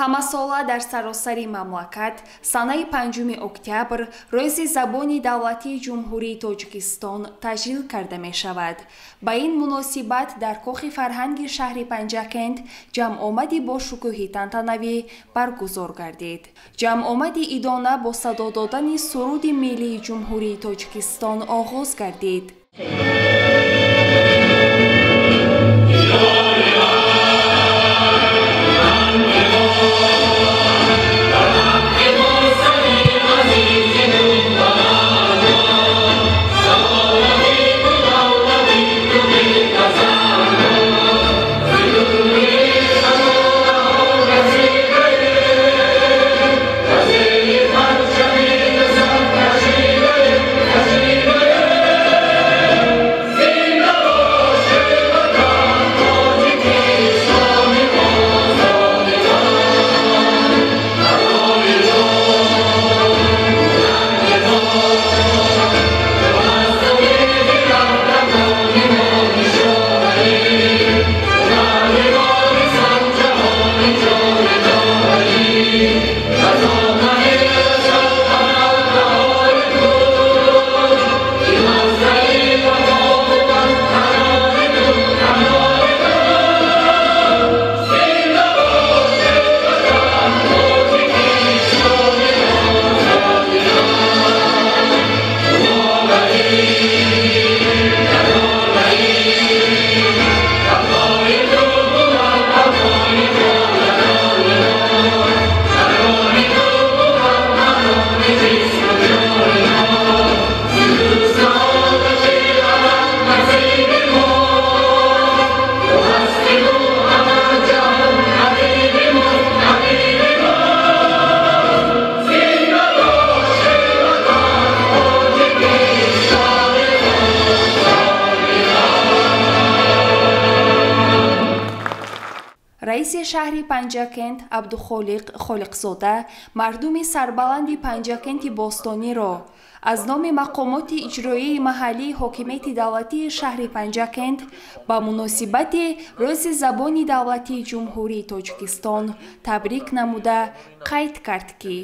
Ҳамасола дар саросари мамлакат санаи 5 октябр рӯзи забони давлатии Ҷумҳурии Тоҷикистон таҷлил карда мешавад. Ба ин муносибат дар Кохи фарҳанги шаҳри Панҷакент ҷамъомади бо шукӯҳи тантанавӣ баргузор гардид. Ҷамъомади идона бо садо додани суруди миллии Ҷумҳурии Тоҷикистон оғоз гардид. Раиси шаҳри Панҷакент Абдухолиқ Холиқзода мардуми сарбаланди Панҷакенти бостониро аз номи мақомоти иҷроияи маҳаллии ҳокимияти давлатии шаҳри Панҷакент ба муносибати рӯзи забони давлатии Ҷумҳурии Тоҷикистон табрик намуда қайд кард, ки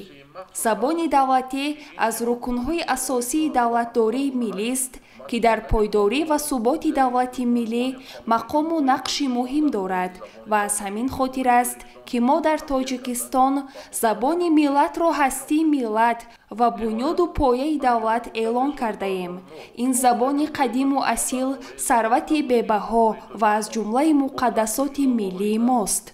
забони давлатӣ аз рукнҳои асосии давлатдории миллист, ки дар пойдорӣ ва суботи давлати миллӣ мақому нақши муҳим дорад ва аз ҳамин хотир аст, ки мо дар Тоҷикистон забони миллатро ҳастии миллат ва бунёду пояи давлат эълон кардаем. Ин забони қадиму асил сарвати бебаҳо ва аз ҷумлаи муқаддасоти миллии мост.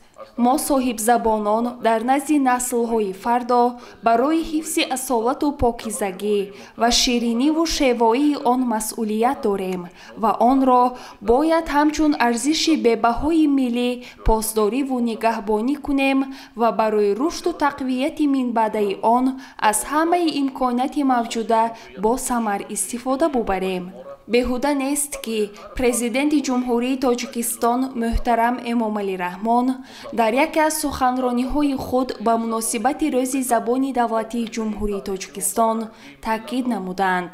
Мо соҳибзабонон дар назди наслҳои фардо барои ҳифзи асолату покизагӣ ва шириниву шевоии он масъулият дорем ва онро бояд ҳамчун арзиши бебаҳои миллӣ посдориву нигаҳбонӣ кунем ва барои рушду тақвияти минбаъдаи он аз ҳамаи имконияти мавҷуда бо самар истифода бубарем. Беҳуда нест, ки Президенти Ҷумҳурии Тоҷикистон муҳтарам Эмомалӣ Раҳмон дар яке аз суханрониҳои худ ба муносибати рӯзи забони давлатии Ҷумҳурии Тоҷикистон таъкид намуданд.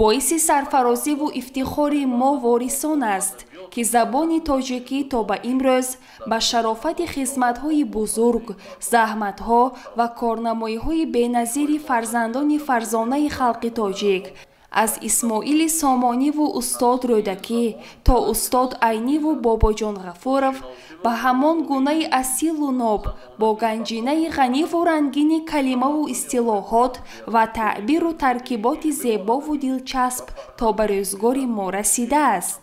Боиси сарфарозиву ифтихори мо ворисон аст, ки забони тоҷикӣ то ба имрӯз ба шарофати хизматҳои бузург, заҳматҳо ва корнамоиҳои беназири фарзандони фарзонаи халқи тоҷик аз Исмоили Сомониву устод Рӯдакӣ то устод Айниву Бобоҷон Ғафуров ба ҳамон гунаи асилу ноб бо ганҷинаи ғаниву рангини калимаву истилоҳот ва таъбиру таркиботи зебову дилчасп то ба рӯзгори мо расидааст.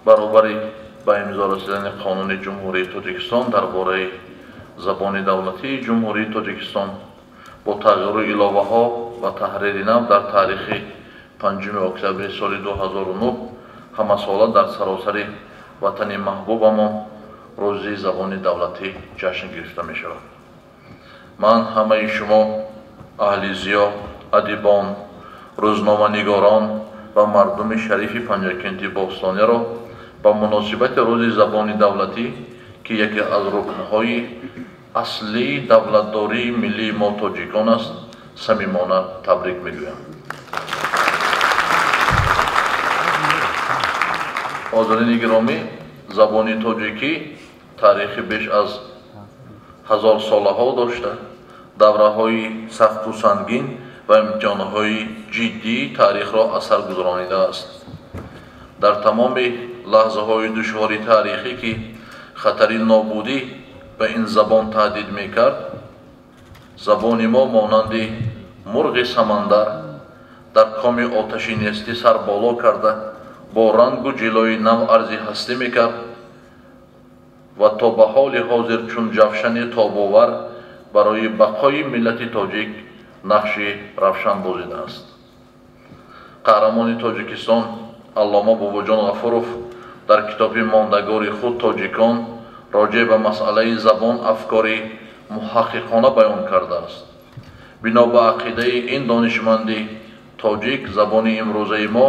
Баробари ба имзо расидани Қонуни Ҷумҳурии Тоҷикистон дар бораи забони давлатии Ҷумҳурии Тоҷикистон бо тағйиру иловаҳо ва таҳрири нав дар таърихи 5 октябри соли 2009 ҳамасола дар саросари ватани маҳбубамон рӯзи забони давлатӣ ҷашн гирифта мешавад. Ман ҳамаи шумо аҳли зиё, адибон, рӯзноманигорон ва мардуми шарифи Панҷакенти бостониро ба муносибати рӯзи забони давлатӣ, ки яке аз рукнҳои аслии давлатдории миллии мо тоҷикон аст, самимона табрик мегӯям. Ҳозирини гиромӣ, забони тоҷикӣ таърихи беш аз ҳазорсолаҳо дошта, давраҳои сахту сангин ва имтиҳонҳои ҷиддии таърихро аз сар гузаронидааст. Дар тамоми лаҳзаҳои душвори таърихӣ, ки хатари нобудӣ ба ин забон таҳдид мекард, забони мо монанди мурғи самандар дар коми оташи нестӣ сар боло карда, бо рангу ҷилои нав арзи ҳастӣ мекард ва то ба ҳоли ҳозир чун ҷавшани тобовар барои бақои миллати тоҷик нақши равшан бозидааст. Қаҳрамони Тоҷикистон Аллома Бобоҷон Ғафуров дар китоби мондагори худ «Тоҷикон» роҷеъ ба масъалаи забон афкори муҳаққиқона баён кардааст. Бино ба ақидаи ин донишманди тоҷик, забони имрӯзаи мо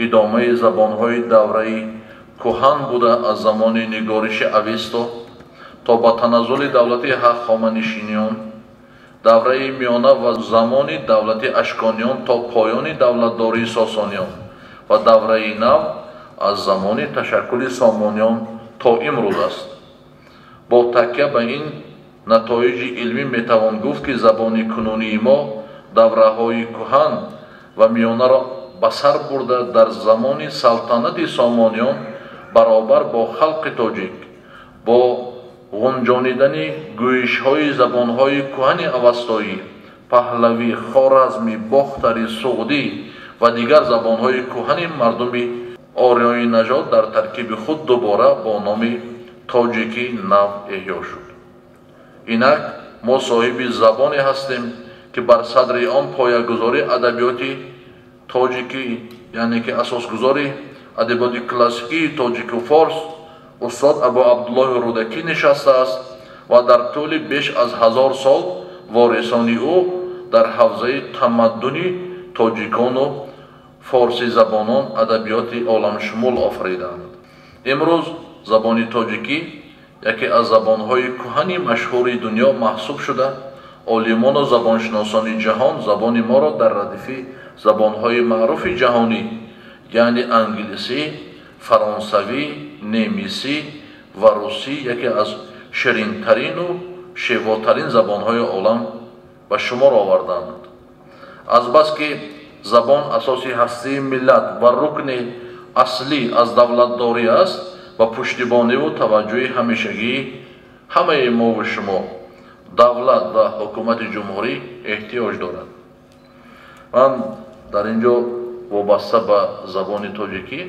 идомаи забонҳои давраи кӯҳан буда, аз замони нигориши Авесто то ба таназзули давлати ҳахоманишиниён, давраи миёна ва замони давлати ашкониён то поёни давлатдории сосониён ва давраи нав аз замони ташаккули сомониён то имрӯз аст. Бо такя ба ин натоиҷи илмӣ метавон гуфт, ки забони кунунии мо давраҳои кӯҳан ва миёнаро ба сар бурда, дар замони салтанати сомониён баробар бо халқи тоҷик бо ғунҷонидани гӯйишҳои забонҳои кӯҳани авастоӣ, паҳлавӣ, хоразмӣ, бохтарӣ, суғдӣ ва дигар забонҳои кӯҳани мардуми ориёи нажод дар таркиби худ дубора бо номи тоҷикӣ нав эҳё шуд. Инак мо соҳиби забоне ҳастем, ки бар садри он поягузори адабиёти тоҷикӣ, яъне ки асосгузори адабиёти классикии тоҷику форс устод Абу Абдуллоҳи Рӯдакӣ нишастааст ва дар тӯли беш аз 1000 сол ворисони ӯ дар ҳавзаи тамаддуни тоҷикону форсизабонон адабиёти оламшумул офаридаанд. Имрӯз забони тоҷикӣ яке аз забонҳои кӯҳани машҳури дунё маҳсуб шуда, олимону забоншиносони ҷаҳон забони моро дар радифи забонҳои маъруфи ҷаҳонӣ, яъне англисӣ, фаронсавӣ, немисӣ ва русӣ яке аз ширинтарину шевотарин забонҳои олам ба шумор оварданд. Азбаски забон асоси ҳастии миллат ва рукни аслӣ аз давлатдорӣ аст, ба пуштибониву таваҷҷӯҳи ҳамешагии ҳамаи мову шумо давлат ва ҳукумати ҷумҳурӣ эҳтиёҷ дорад. Ман дар ин ҷо вобаста ба забони тоҷикӣ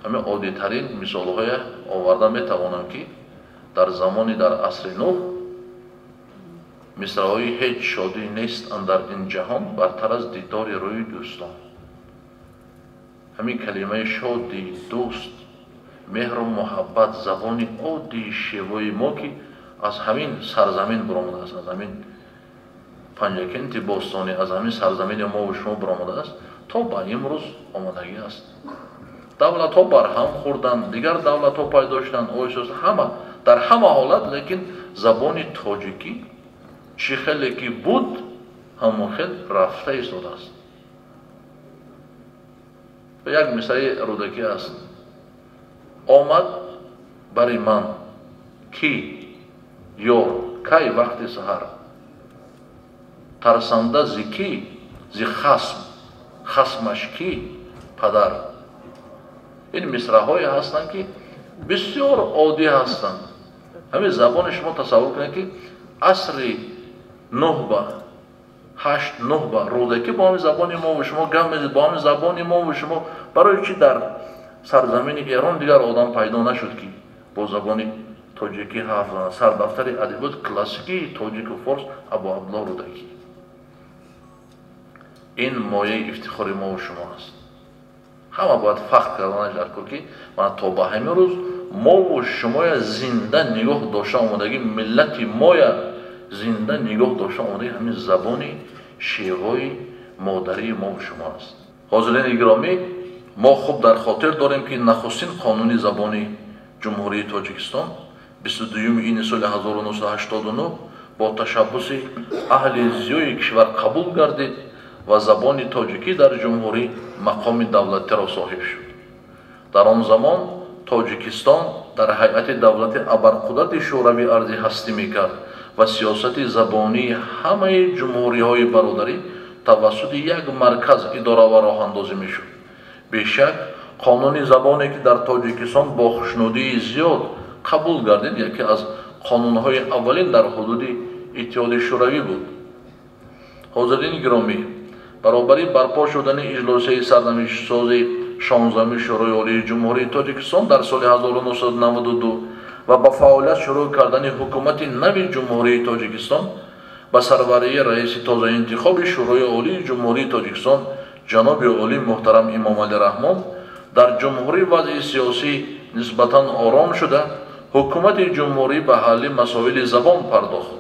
ҳамин оддитарин мисолҳое оварда метавонам, ки дар замони дар асри нӯҳ мисраҳои ҳеҷ шодӣ нест андар ин ҷаҳон бартар аз дидори рӯи дӯстон. Ҳамин калимаи шодӣ, дӯст, меҳру муҳаббат, забони оддии шевои мо, ки аз ҳамин сарзамин баромадааст, аз ҳамин Панҷакенти бостонӣ, аз ҳамин сарзамини мову шумо баромадааст, то ба имрӯз омадагӣ аст. Давлатҳо барҳам хӯрданд, дигар давлатҳо пайдо шуданд, оҳиста ҳама дар ҳама ҳолат, лекин забони тоҷикӣ чӣ хеле ки буд, ҳамон хел рафта истодааст. Як мисраи Рӯдакӣ аст: омад бари ман ки ёр кай вақти саҳар, тарсанда зи ки зи хасм, хасмаш ки падар. Ин мисраҳое ҳастанд, ки бисёр оддӣ ҳастанд. Ҳамин забони шумо тасаввур кунед, ки асри нӯҳ ба ҳашт нӯҳ ба Рӯдакӣ бо ҳамин забони мову шумо гап мезад, бо ҳамин забони мову шумо. Барои чӣ дар сарзамини Эрон дигар одам пайдо нашуд, ки бо забони тоҷикӣ ҳарф занад? Сардафтари адабиёти классикии тоҷику форс Абу Абдуллоҳ Рӯдакӣ. Ин мояи ифтихори мову шумо аст. Ҳама бояд фахр карданаш дар кор, ки мана то ба ҳамин рӯз мову шумоя зинда нигоҳ дошта омадагӣ, миллати моя зинда нигоҳ дошта омадагӣ ҳамин забони шевои модарии мову шумо аст. Ҳозирини гиромӣ, мо хуб дар хотир дорем, ки нахустин қонуни забони Ҷумҳурии Тоҷикистон 22 июни соли 1989 бо ташаббуси аҳли зиёи кишвар қабул гардид ва забони тоҷикӣ дар ҷумҳурӣ мақоми давлатиро соҳиб шуд. Дар он замон Тоҷикистон дар ҳайати давлати абарқудрати Шӯравӣ арзи ҳастӣ мекард ва сиёсати забонии ҳамаи ҷумҳуриҳои бародарӣ тавассути як марказ идора ва роҳандозӣ мешуд. Бешак, қонуни забоне ки дар Тоҷикистон бо хушнудии зиёд қабул гардид, яке аз қонунҳои аввалин дар ҳудуди Иттиҳоди Шӯравӣ буд. Ҳозирини гиромӣ, баробари барпо шудани иҷлосияи сарнавиштсози 16-ми Шӯрои Олии Ҷумҳурии Тоҷикистон дар соли 1992 ва ба фаъолият шурӯъ кардани ҳукумати нави Ҷумҳурии Тоҷикистон ба сарварии раиси тозаинтихоби Шӯрои Олии Ҷумҳурии Тоҷикистон ҷаноби олӣ муҳтарам Эмомалӣ Раҳмон дар ҷумҳурӣ вазъи сиёсӣ нисбатан ором шуда, ҳукумати ҷумҳурӣ ба ҳалли масоили забон пардохт.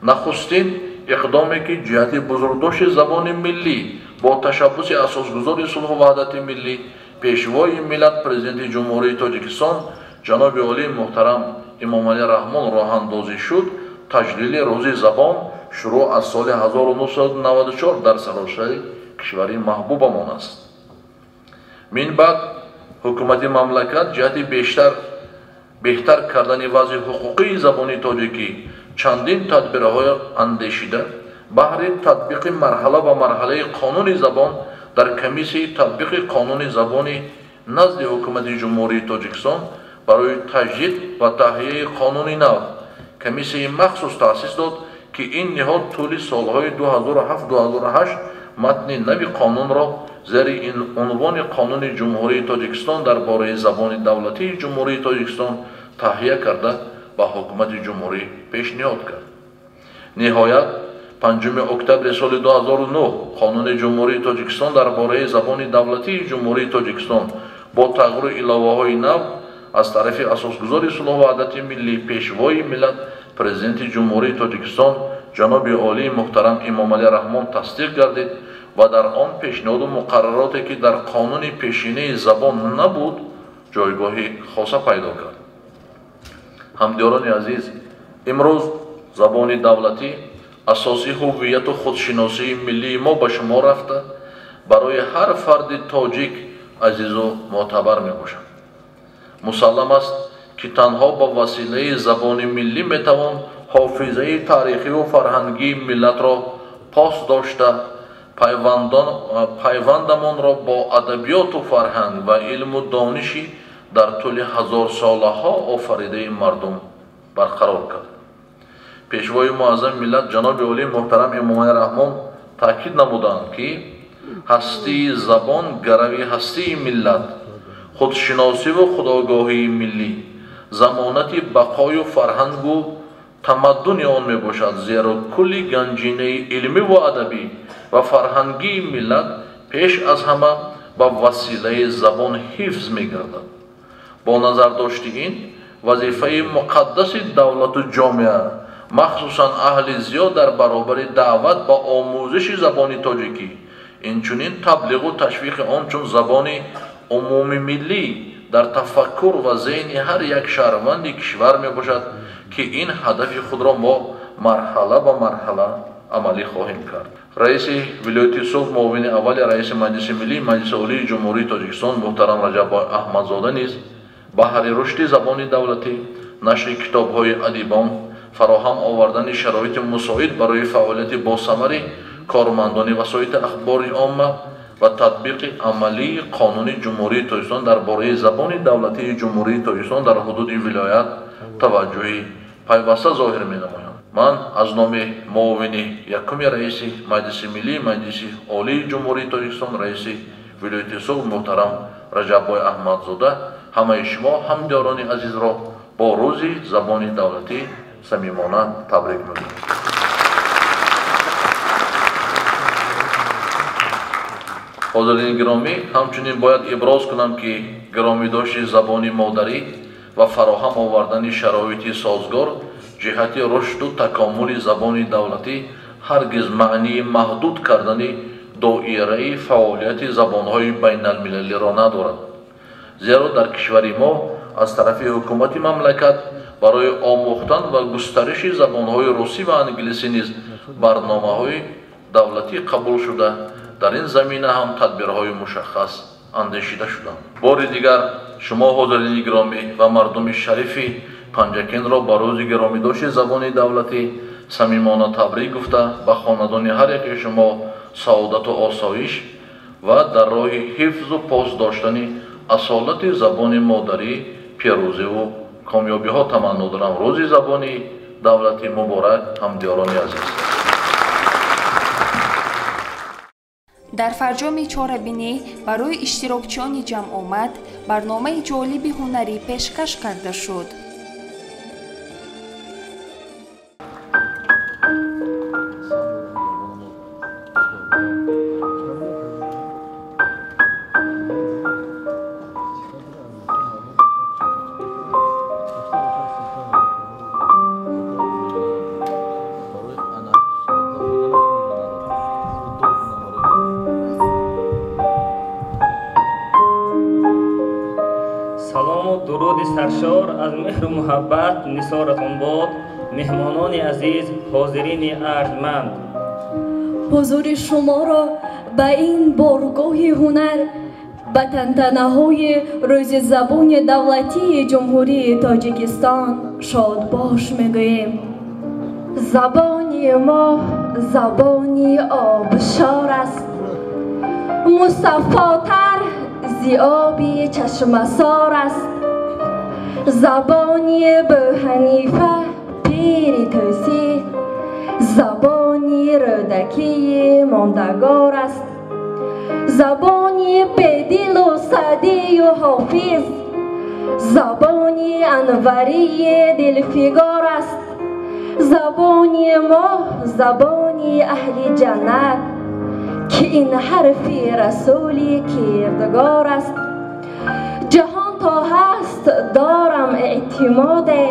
Нахустин иқдоме ки ҷиҳати бузургдошти забони миллӣ бо ташаббуси асосгузори сулҳу ваҳдати миллӣ, пешвои миллат, президенти Ҷумҳурии Тоҷикистон ҷаноби олӣ муҳтарам Эмомалӣ Раҳмон роҳандозӣ шуд, таҷлили рӯзи забон шурӯъ аз соли 1994 дар саросари кишвари маҳбубамон аст. Мин баъд ҳукумати мамлакат ҷиҳати беҳтар кардани вазъи ҳуқуқии забони тоҷикӣ чандин тадбирҳои андешида баҳри татбиқи марҳала ба марҳалаи қонуни забон дар комиссияи татбиқи қонуни забони назди ҳукумати Ҷумҳурии Тоҷикистон барои таҷдид ва таҳияи қонуни нав комиссияи махсус таъсис дод, ки ин ниҳод тӯли солҳои 2007-2008 матни нави қонунро зери унвони Қонуни Ҷумҳурии Тоҷикистон дар бораи забони давлатии Ҷумҳурии Тоҷикистон таҳия карда ба ҳукумати ҷумҳурӣ пешниҳод кард. Ниҳоят, 5 октябри соли 2009 Қонуни Ҷумҳурии Тоҷикистон дар бораи забони давлатии Ҷумҳурии Тоҷикистон бо тағйиру иловаҳои нав аз тарафи асосгузори сулҳу ваҳдати миллӣ, пешвои миллат, президенти Ҷумҳурии Тоҷикистон ҷаноби олии муҳтарам Эмомалӣ Раҳмон тасдиқ гардид ва дар он пешниҳоду муқаррароте ки дар қонуни пешинаи забон набуд, ҷойгоҳи хоса пайдо кард. Ҳамдиёрони азиз, имрӯз забони давлатӣ асоси ҳувияту худшиносии миллии мо ба шумор рафта, барои ҳар фарди тоҷик азизу мӯътабар мебошад. Мусаллам аст, ки танҳо ба василаи забони миллӣ метавон ҳофизаи таърихиву фарҳангии миллатро пос дошта, пайвандамонро бо адабиёту фарҳанг ва илму дониши дар тӯли ҳазорсолаҳо офаридаи мардум барқарор кард. Пешвои муаззами миллат ҷаноби олии муҳтарам Эмомалӣ Раҳмон таъкид намуданд, ки ҳастии забон гарави ҳастии миллат, худшиносиву худогоҳии миллӣ, замонати бақою фарҳангу тамаддуни он мебошад, зеро кулли ганҷинаи илмиву адабӣ ва фарҳангии миллат пеш аз ҳама ба василаи забон ҳифз мегардад. Бо назардошти ин, вазифаи муқаддаси давлату ҷомеа, махсусан аҳли зиёд дар баробари даъват ба омӯзиши забони тоҷикӣ, инчунин таблиғу ташвиқи он чун забони умумимиллӣ дар тафаккур ва зеҳни ҳар як шаҳрванди кишвар мебошад, ки ин ҳадафи худро мо марҳала ба марҳала амалӣ хоҳем кард. Раиси вилояти Суғд, муовини аввали раиси Маҷлиси Миллӣ Маҷлиси Олии Ҷумҳурии Тоҷикистон муҳтарам Раҷаббой Аҳмадзода низ баҳри рушди забони давлатӣ, нашри китобҳои адибон, фароҳам овардани шароити мусоид барои фаъолияти босамари кормандони васоити ахбори омма ва татбиқи амалии Қонуни Ҷумҳурии Тоҷикистон дар бораи забони давлатии Ҷумҳурии Тоҷикистон дар ҳудуди вилоят таваҷҷӯҳи пайваста зоҳир менамоянд. Ман аз номи муовини якуми раиси Маҷлиси Миллӣ Маҷлиси Олии Ҷумҳурии Тоҷикистон, раиси вилояти Суғд муҳтарам Раҷаббой Аҳмадзода ҳамаи шумо ҳамдиёрони азизро бо рӯзи забони давлатӣ самимона табрик мегӯям. Ҳозирини гиромӣ, ҳамчунин бояд иброз кунам, ки гиромидошти забони модарӣ ва фароҳам овардани шароити созгор ҷиҳати рушду такомули забони давлатӣ ҳаргиз маънии маҳдуд кардани доираи фаъолияти забонҳои байналмилалиро надорад. Зеро дар кишвари мо аз тарафи ҳукумати мамлакат Барои омӯхтан ва густариши забонҳои русӣ ва англисӣ низ барномаҳои давлатӣ қабул шуда, дар ин замина ҳам тадбирҳои мушаххас андешида шуданд. Бори дигар шумо ҳозирини гиромӣ ва мардуми шарифи Панҷакентро ба рӯзи гиромидошти забони давлатӣ самимона табрик гуфта, ба хонадони ҳар яке шумо саодату осоиш ва дар роҳи ҳифзу пос доштани асолати забони модарӣ пирӯзиву комёбиҳо таманно дорам. Рӯзи забони давлатӣ муборак, ҳамдиёрони азиз. Дар фарҷоми чорабинӣ барои иштирокчиёни ҷамъомад барномаи ҷолиби ҳунарӣ пешкаш карда шуд. Саршор аз меҳру муҳаббат нисоратон бод, меҳмонони азиз, ҳозирини арҷманд. Ҳузури шуморо ба ин боргоҳи ҳунар, ба тантанаҳои рӯзи забони давлатии Ҷумҳурии Тоҷикистон шодбош мегӯем. Забони мо забони обшор аст, мусаффотар зи оби чашмасор аст. Забони Бӯҳанифа пири тӯсӣ, забони Рӯдакии мондагор аст. Забони Бедилу Саъдию Ҳофиз, забони Анварии дилфигор аст. Забони мо забони аҳли ҷаннат, ки ин ҳарфи расули кирдгор аст. Ҷаҳон то ҳаст дорам эътимоде,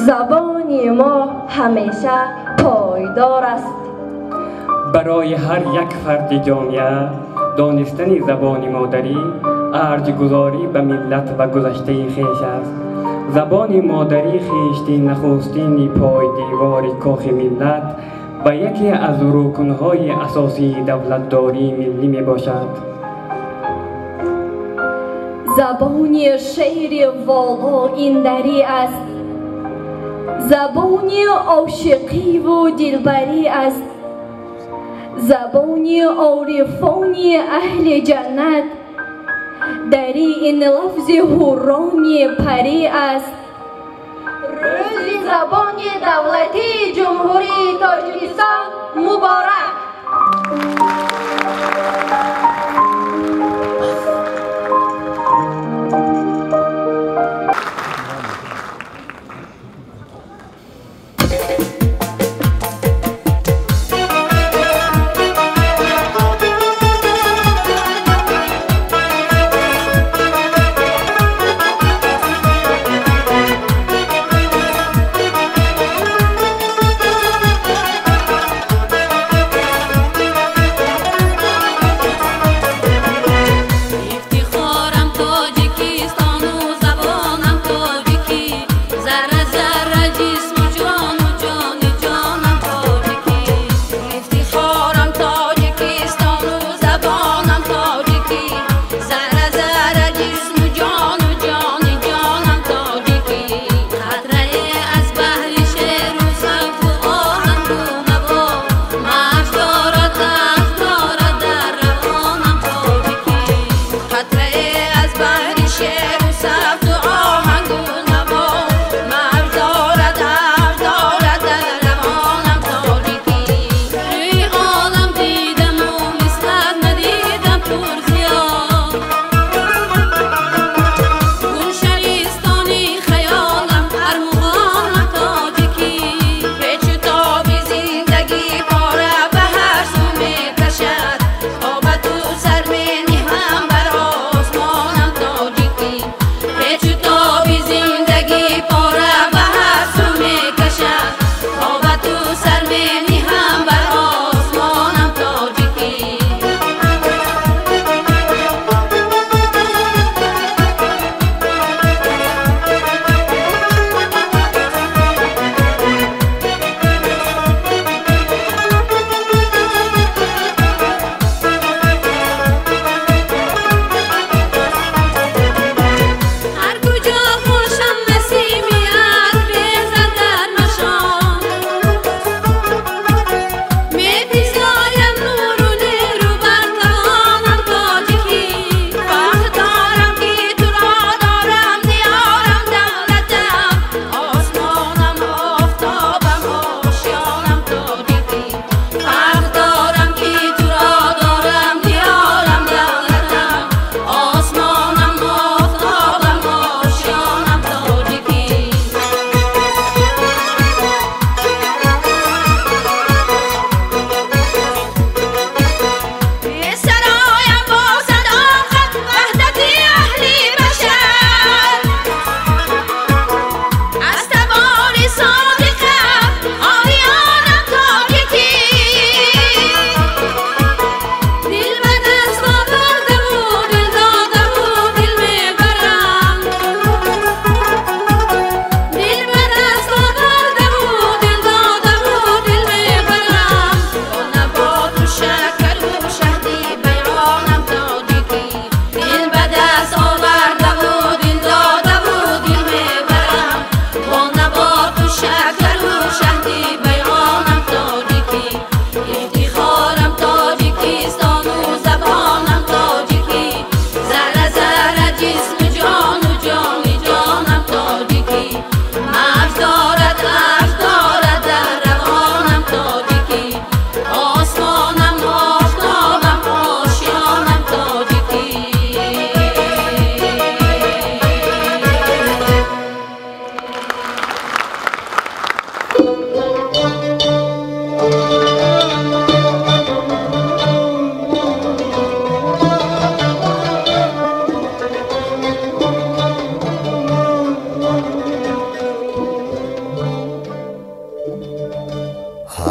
забони мо ҳамеша пойдор аст. Барои ҳар як фарди ҷомеа донистани забони модарӣ арҷгузорӣ ба миллат ва гузаштаи хеш аст. Забони модарӣ хишти нахустини пойдевори кохи миллат ва яке аз рукнҳои асосии давлатдории миллӣ мебошад. Забони шеъри воло ин дарӣ аст, забони ошиқиву дилбарӣ аст, забони орифони аҳли ҷаннат, дари ин лафзи ҳуррони парӣ аст. Рӯзи забони давлатии Ҷумҳурии Тоҷикистон муборак!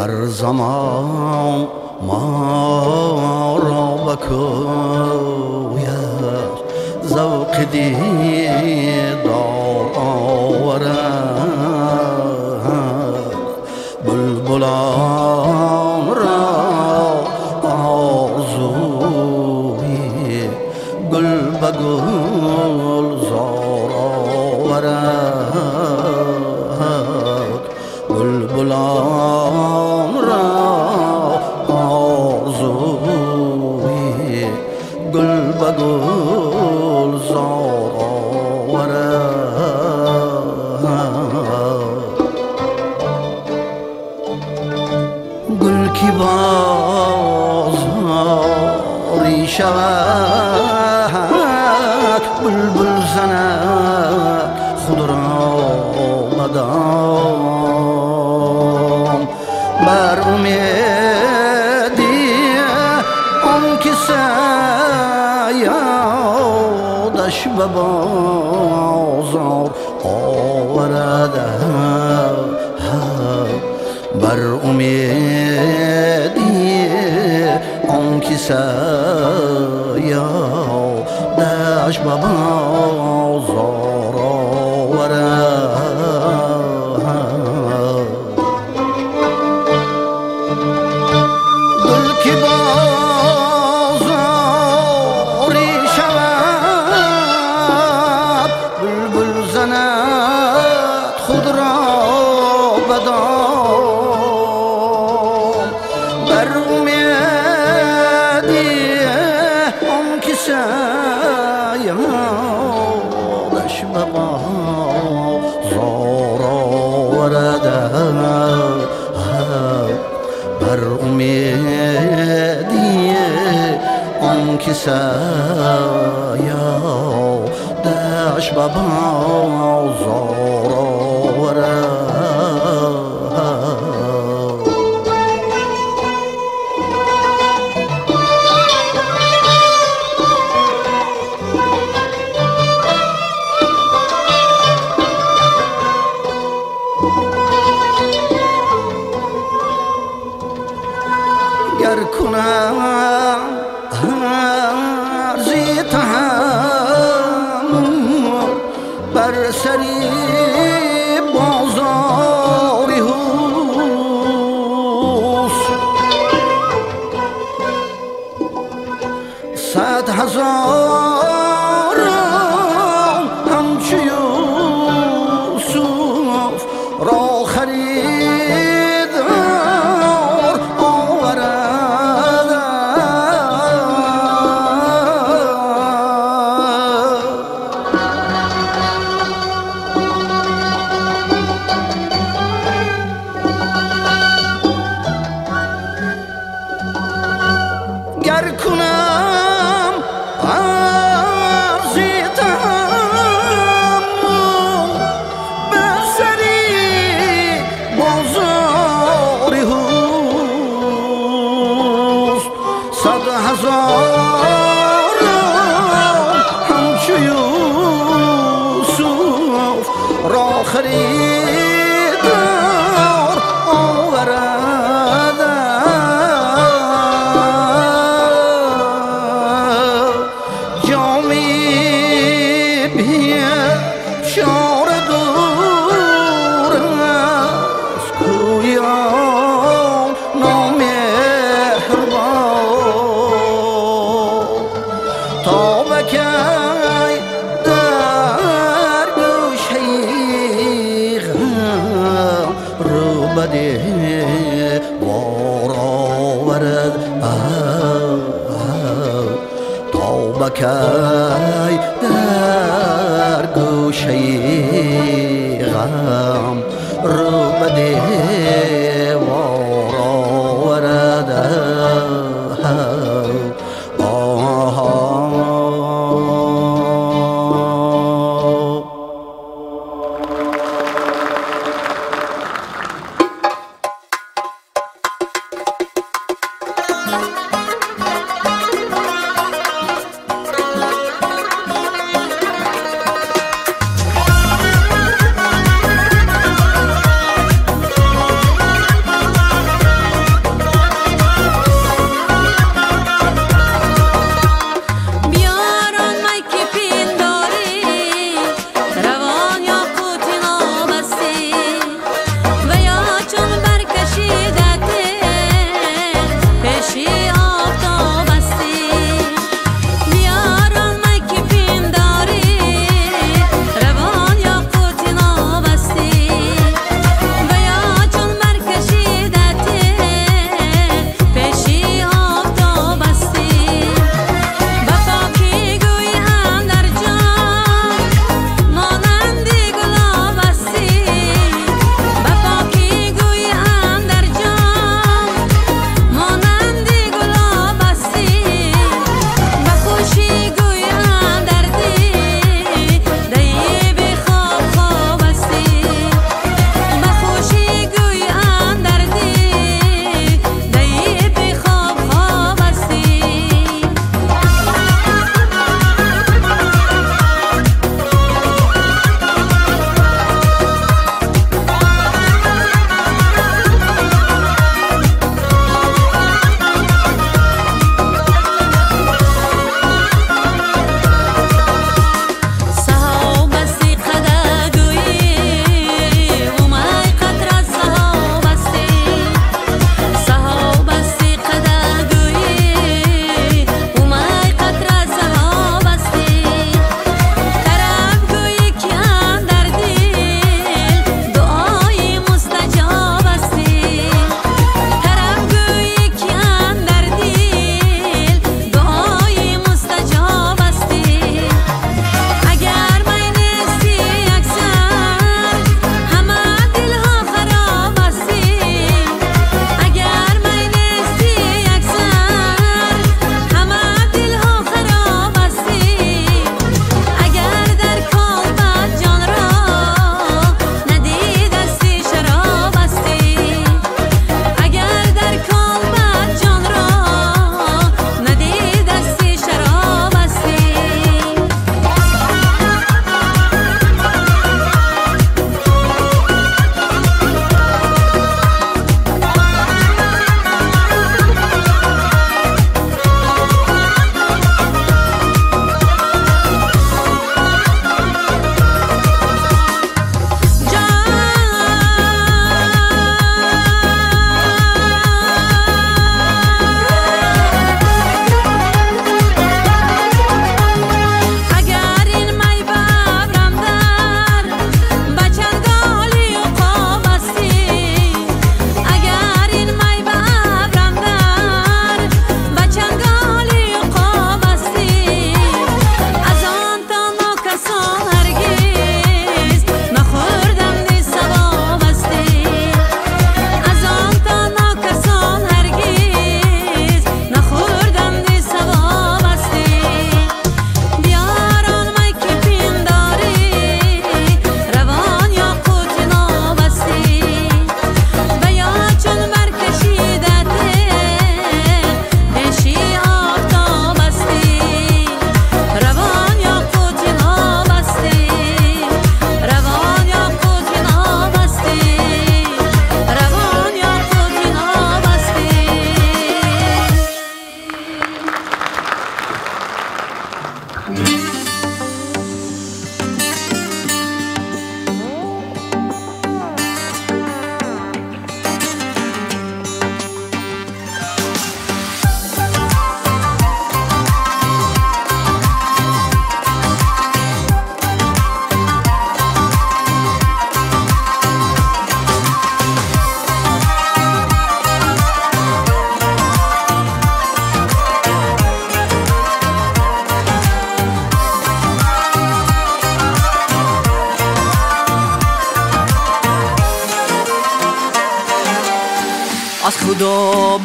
هر زمان ما را بکویش ذوق دیدار آورد بلبلان را آرزوی گل به گل زار آورد بلبلان را آرزوی گل به گل زار آورد گل که بازاری شود بلبل زند خود را مدام بر امیدی آن که صیادش به بازار آورد بر امیدی آن که صیادش به بازار آورد گل که بازاری شود بلبل زند خود را به دام بر امیدی آن که صیادش به بازار آورد بر امیدی آن که صیادش به بازار آورد گر کنم عرضی تحمل بر سری بازار هوس 100,000 همچو یوسف را خرید آورد گر کنم عرضی تحمل بر سری بازار هوس 100,000 همچو یوسف را خریدار آورد جامی بیچاره دور از کوی آن نامهربان تا به کی در گوشه غم رو به دیوار آورد تا به کی در گوشه غم رو به دیوار آورد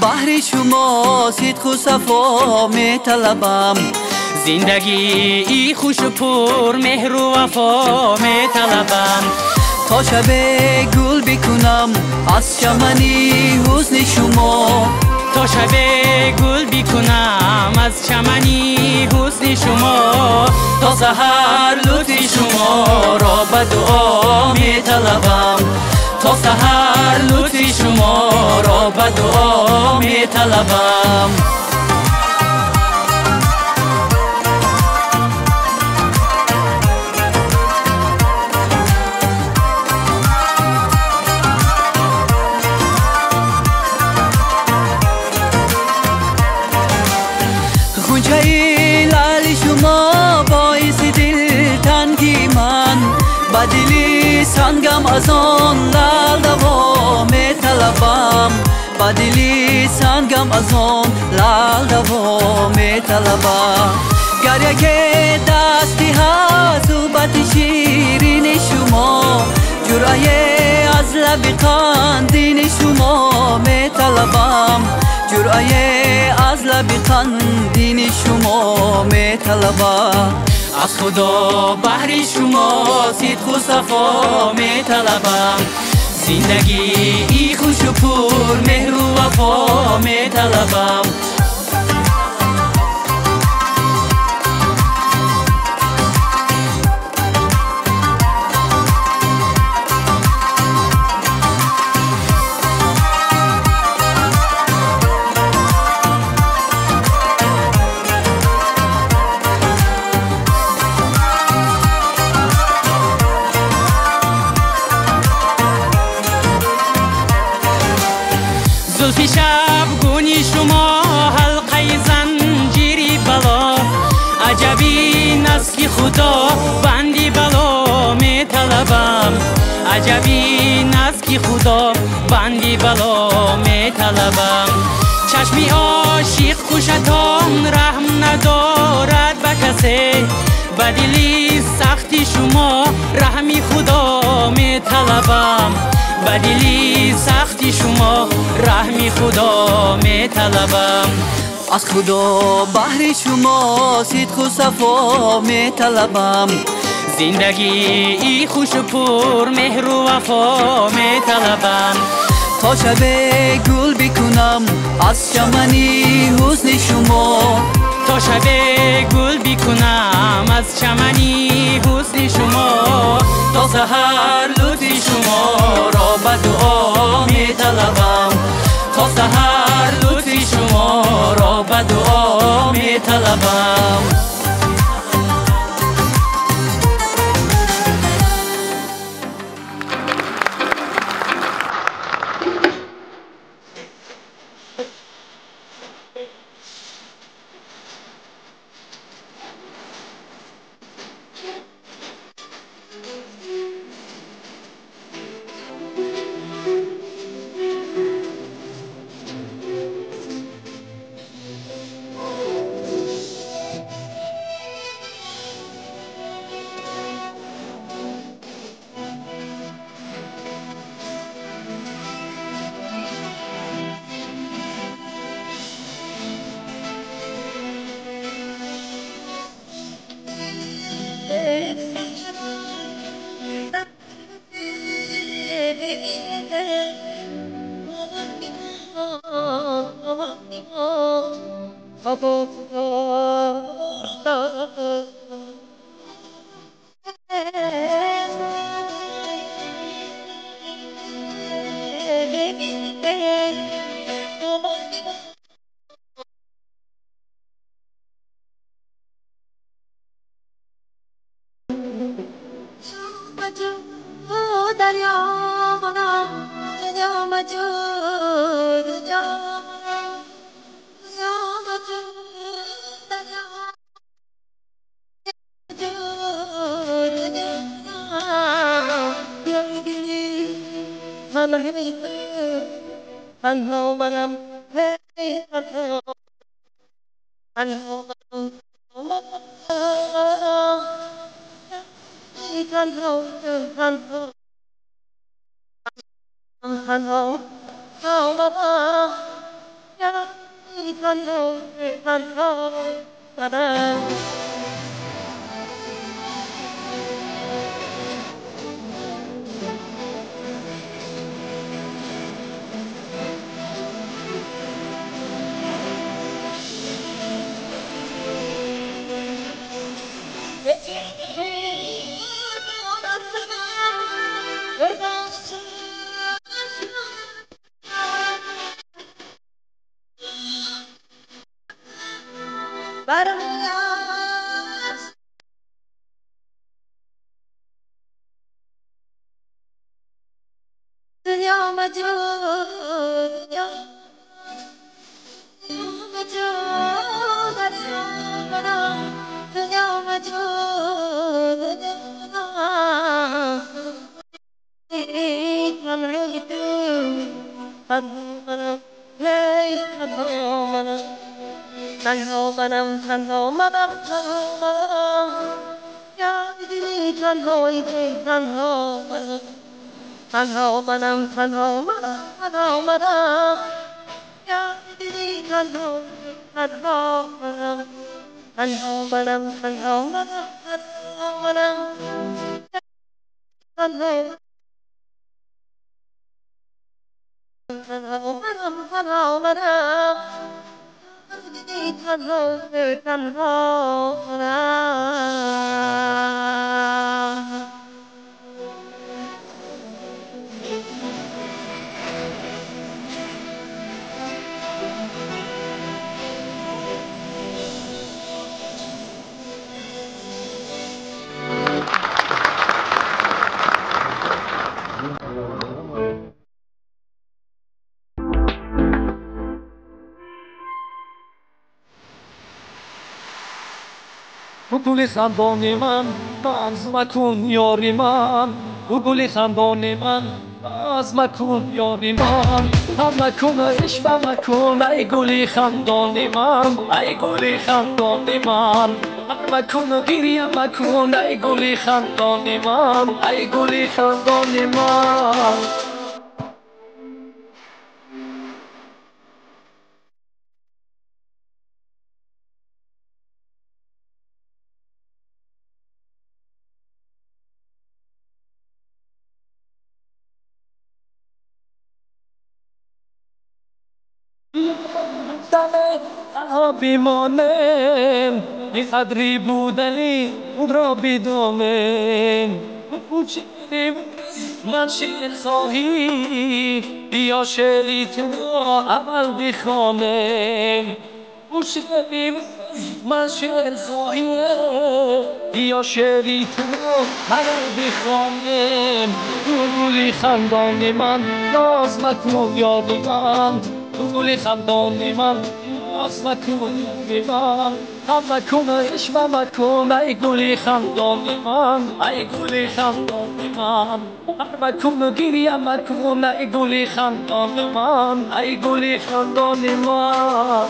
баҳри шумо сидқу сафо металабам. Зиндагии хушу пур меҳру вафо металабам. То шабе гул бикунам аз чамани ҳусни шумо. То шабе гул бикунам аз чамани ҳусни шумо. То саҳар лутфи шуморо ба дуо металабам. То саҳар лутфи шуморо ба дуо металабам. Ғунчаи лаъли шумо боиси дилтанги ман. Ба дили сангам аз он лаъл даво металабам. Ба дили сангам аз он лаъл даво металабам. Гар яке даст диҳад суҳбати ширини шумо, ҷуръае аз лаби қандини шумо металабам. Ҷуръае аз лаби қандини шумо металабам. Аз Худо баҳри шумо сидқу сафо металабам. Зиндагии хушу пур меҳру вафо металабам. Зулфи шабгуни шумо ҳалқаи занҷири бало. Аҷабин аст ки Худо банди бало металабам. Аҷабин аст ки Худо банди бало металабам. Чашми ошиқ кушатон раҳм надорад ба касе. Ба дили сахти шумо раҳми Худо металабам. Ба дили сахти шумо раҳми Худо металабам. Аз Худо баҳри шумо сидқу сафо металабам. Зиндагии хушу пур меҳру вафо металабам. То шабе гул бикунам аз чамани ҳусни шумо. То шабе гул бикунам аз чамани ҳусни шумо. То саҳар лутфи шуморо ба дуо металабам. То саҳар лутфи шуморо ба дуо металабам. تنها تنها منم. تنها منم تنها منم تنها منم یا دلی تنهایی تنها منم تنها منم تنها منم تنها منم یا دلی تنها تنها منم تنها منم تنها منم تنها منم تنها تنها منم تنها منم تنها تنها منم. گل خندان من باز مکن یاری من، گل خندان من باز مکن یاری من، هم مکن عشق مکن ای گل خندان من، ای گل خندان من، هم مکن گریه مکن ای گل خندان من، ای گل خندان من. بیمانم قدری بودنی اون را بیدامم من شعر خواهی بیا شعری تو اول بخوانم من شعر خواهی بیا شعری تو اول بخوانم گل خندان من ناز مکن یاد من، گل خندان من ناز مکن یاد من، هم مکن عشق مکن ای گل خندان من، ای گل خندان من، هم مکن گریه مکن ای گل خندان من، ای گل خندان من.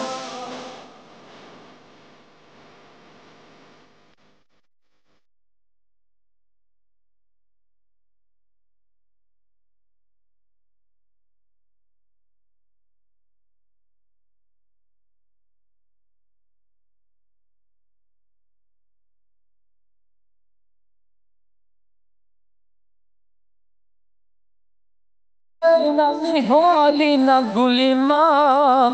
حالی گلی من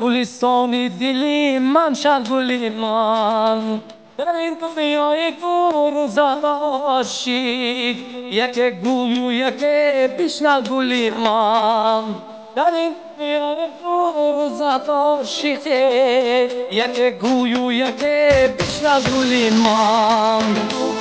گلستان دلی من شد گلی من، در این دنیای گل زباشید یک گل و یک بشنو گلی من، در این دنیای گل زباشید یک گل و یک بشنو گلی من،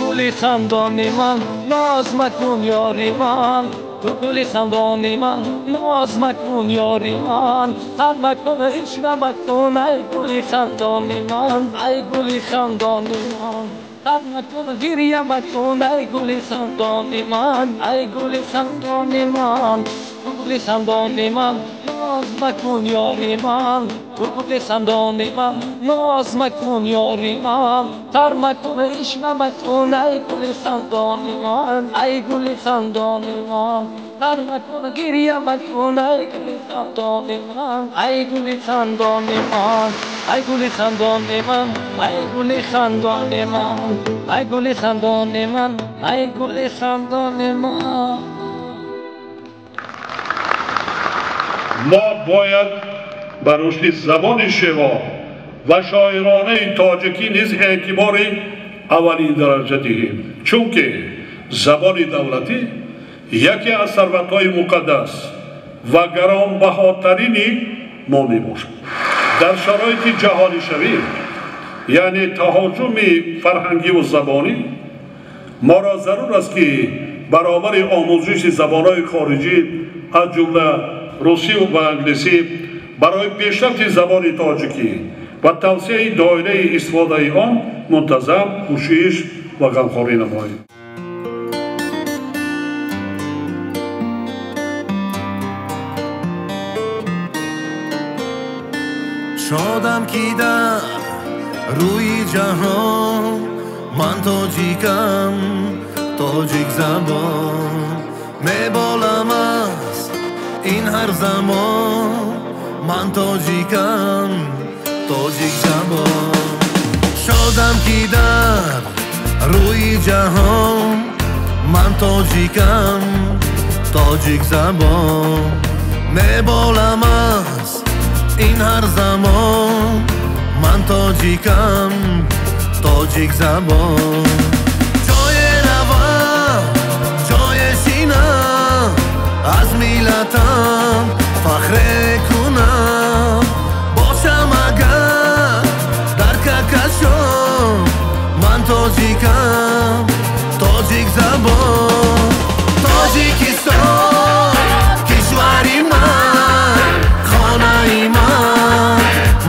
گل خندان من ناز مکن یاری من، تو گل خندان من ناز مکن یاری من، هر مکن عشق مکن ای گل خندان من، ای گل خندان من، هر مکن گریه مکن ای گل خندان من، ای گل خندان من، گل خندان من Ноз макун ёри ман, гули хандони ман, ноз макун ёри ман, тар макун, ишва макун, ай гули хандони ман, ай гули хандони ман, тар макун, гиря макун, ай гули хандони ман, ай гули хандони ман, ай гули хандони ман, ай гули хандони ман, ай гули хандони ман, ай гули хандони ман. Мо бояд ба рушди забони шево ва шоиронаи тоҷикӣ низ эътибори аввалин дараҷа диҳем, чунки забони давлатӣ яке аз сарватҳои муқаддас ва гаронбаҳотарини мо мебошад. Дар шароити ҷаҳонишавӣ, яъне таҳоҷуми фарҳангиву забонӣ, моро зарур аст, ки баробари омӯзиши забонҳои хориҷӣ, аз ҷумла русӣ ва англисӣ, барои пешрафти забони тоҷикӣ ва тавсеаи доираи истифодаи он мунтазам кӯшиш ва ғамхорӣ намоем. Шодам, ки дар рӯи ҷаҳон ман тоҷикам, тоҷик забон. Меболам аз ин ҳар замон, ман тоҷикам, тоҷик забон. Шодам, ки дар рӯи ҷаҳон ман тоҷикам, тоҷик забон. Меболам аз ин ҳар замон, ман тоҷикам, тоҷик забон. Ҷое равам, ҷое шинам, аз миллатам фахре кунам. Бошам агар дар каҳкашон, ман тоҷикам, тоҷик забон. Тоҷикистон кишвари ман, хонаи ман,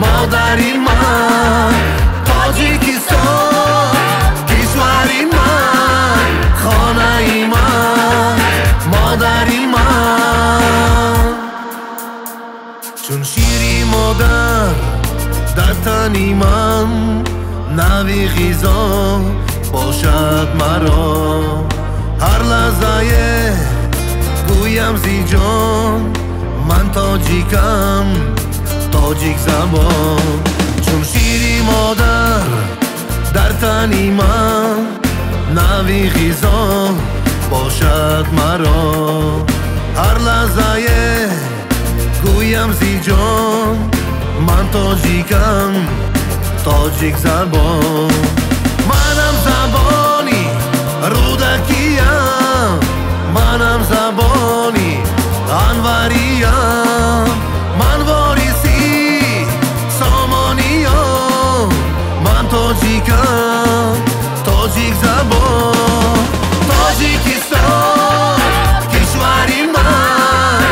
модари ман. Тоҷикистон кишвари ман, хонаи ман, модари ман. Чун шири модар дар тани ман нави ғизо бошад маро. Ҳар лаҳзае гӯям зи ҷон, ман тоҷикам, тоҷик забон. Чун шири модар дар тани ман нави ғизо бошад маро. Ҳар лаҳзае гӯям зи ҷон, ман тоҷикам, тоҷик забон. Манам забони Рӯдакиям, манам забони Анвариям, ман вориси Сомониён, ман тоҷикам, тоҷик забон. Тоҷикистон кишвари ман,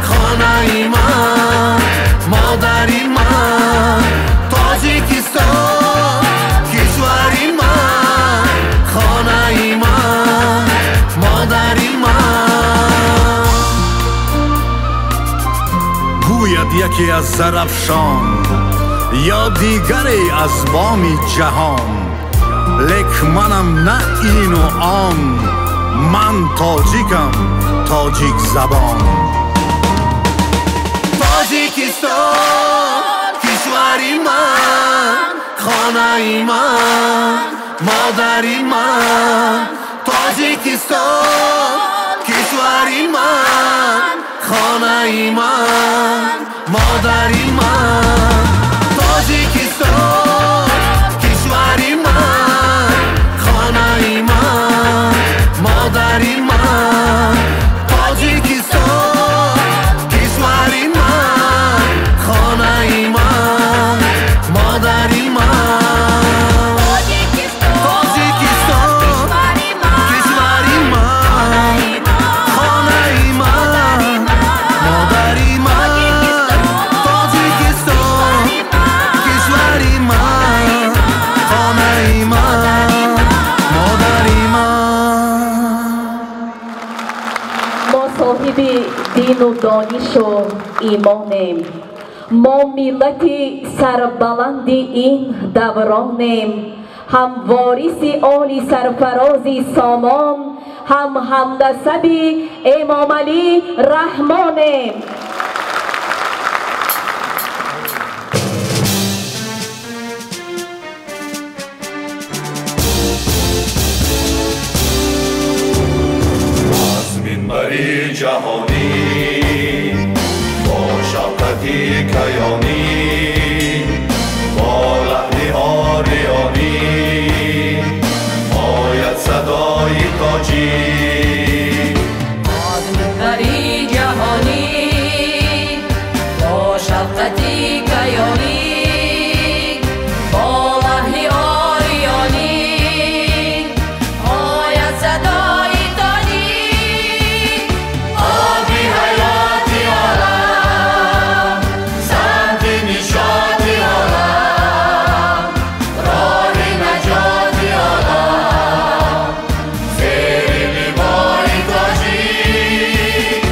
хонаи ман, модари ман. Тоҷикистон кишвари ман, хонаи ман, модари ман. Гӯяд яке аз Зарафшон ё дигаре аз боми ҷаҳон, лек манам на ину он, ман тоҷикам, тоҷик забон. Тоҷикистон кишвари ман, хонаи ман, модари ман. Тоҷикистон кишвари ман, хонаи ман, модари ман. Тоҷикистон кишвари ман, хонаи ман, модари ман. Тоҷикистон кишвари ман, хонаи ман, модари ман. Тоҷикистон кишвари ман, хонаи ман, модари ман. Тоҷикистон Дину донишу имонем, мо миллати сарбаланди ин давронем, ҳам вориси оли сарфарози Сомон, ҳам ҳамнасаби Эмомалӣ Раҳмонем. Аз минбари ҷаҳонӣ бо шавкати каёнӣ, бо лаҳни ориёнӣ ояд садои тоҷик. Аз минбари ҷаҳонӣ бо шавкати каёнӣ, бо лаҳни ориёнӣ ояд садои тоҷик. Оби ҳаёти олам, самти нишоти олам, роҳи наҷоти олам, зери ливои тоҷик.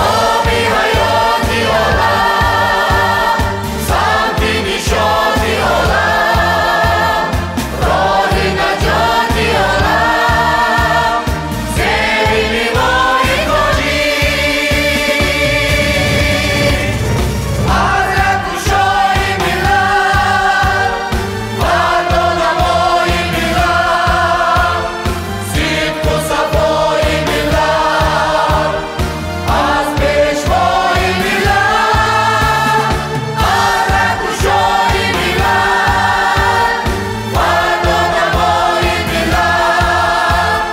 Оби ҳаёти олам, самти нишоти олам, роҳи наҷоти олам, зери ливои тоҷик. Аз рагушои миллат, мардонамои миллат, сидқу сафои миллат, аз пешвои миллат. Аз рагушои миллат, мардонамои миллат,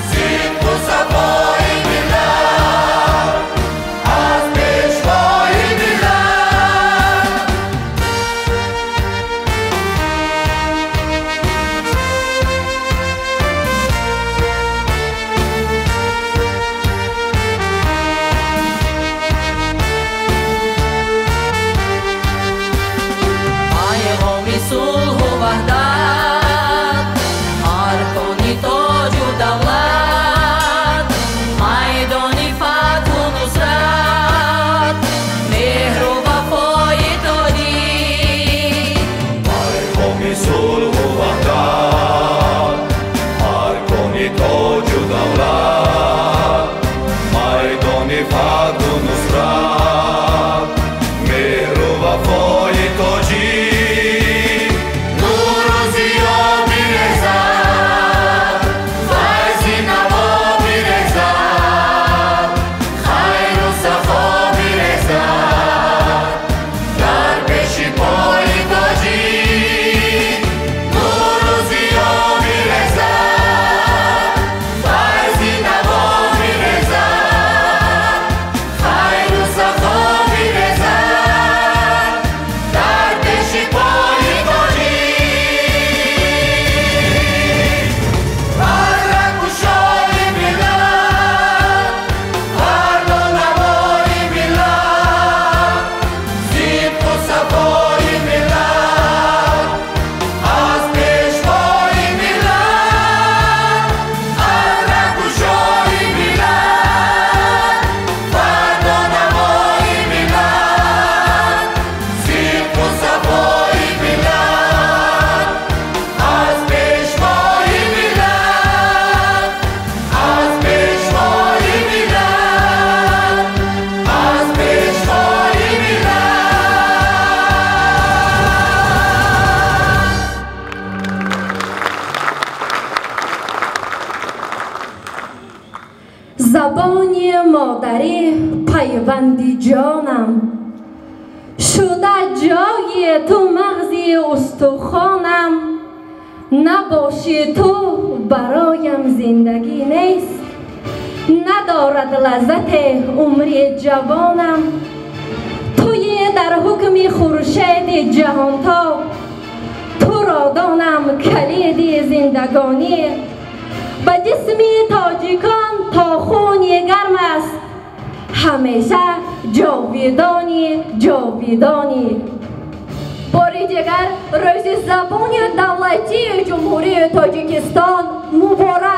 сидқу сафои миллат, аз пешвои миллат. Пайғоми сулҳу ваҳдат, аркони тоҷу давлат, майдони фатҳу нусрат, меҳру вафои тоҷик. Пайғоми сулҳу ваҳдат, аркони тоҷу давлат, майдони фатҳу нусрат, меҳру вафои тоҷик. Нуру зиё бирезад, файзи наво бирезад, хайру сахо бирезад, дар пеши пои тоҷик. Нуру зиё бирезад, файзи наво бирезад, хайру сахо бирезад, дар пеши пои тоҷик. Аз рагушои миллат, мардонамои миллат, сидқу сафои миллат, аз пешвои миллат. Аз рагушои миллат, мардонамои миллат, сидқу сафои миллат, аз пешвои миллат, аз пешвои миллат, аз пешвои миллат. Забони модарӣ пайванди ҷонам, шуда ҷои ту мағзи устухонам. Набошӣ ту бароям зиндагӣ нест, надорад лаззате умри ҷавонам. Туи дар ҳукми хуршеди ҷаҳонтоб, туро донам калиди зиндагонӣ. Ба ҷисми тоҷикон то хуни гарм аст, ҳамеша ҷовидони ҷовидонӣ. Бори дигар рӯзи забони давлатии Ҷумҳурии Тоҷикистон муборак.